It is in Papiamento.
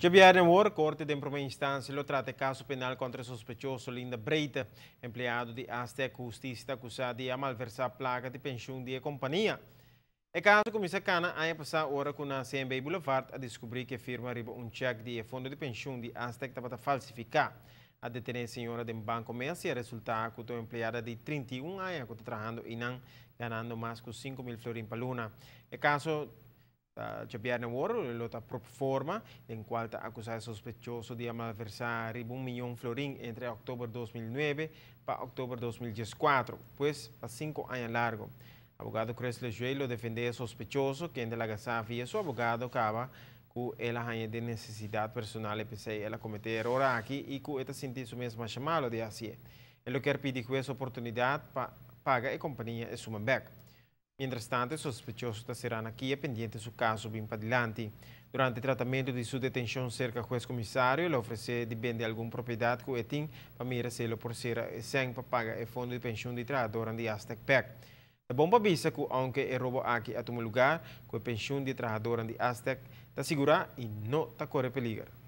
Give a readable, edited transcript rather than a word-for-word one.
Djabièrnè awor, Korte den Promé Instansia lo trata e kaso penal kontra e sospechoso Linda Breite, empleado di Astec ku hustisia ta akusá di a malversá plaka di penshun di e kompania. E kaso a kuminsá kana aña pasá ora ku na CMB Boulevard a diskubrí ku e firma riba un chèk di e fondo di penshun di Astec tabata falsifiká. A detené e señora den banko mes i a resultá ku ta un empleada di 31 aña ku ta trahando einan ganando mas ku 5000 florin pa luna. E kaso Ta djabièrnè awor lo ta pro forma den kual ta akusá e sospechoso di a malversá riba un miyon florin entre òktober 2009 pa òktober 2014, pues pa 5 aña largu. Abogado Chris Lejuez lo defendé e sospechoso, kende a laga sa via su abogado kaba ku el a haña den nesesidat personal i p'esei el a kometé eror aki i ku e ta sinti su mes masha malu di hasié. E lo kier pidi hues oportunidat pa paga e kompania e suma bèk. Mientras tanto, e sospechoso ta será na kia pendiente su kaso bin padilanti. Durante tratamentu di su detenshon serka hues komisario, el a ofresé di bende algun propiedat ku e tin pa mira si e lo por sera e sèn pa paga e fondo di penshun di trahadónan di Astec bèk. Ta bon pa bisa ku ounke e robo aki a tuma lugá, ku e penshun di trahadónan di Astec ta sigurá i no ta kore peliger.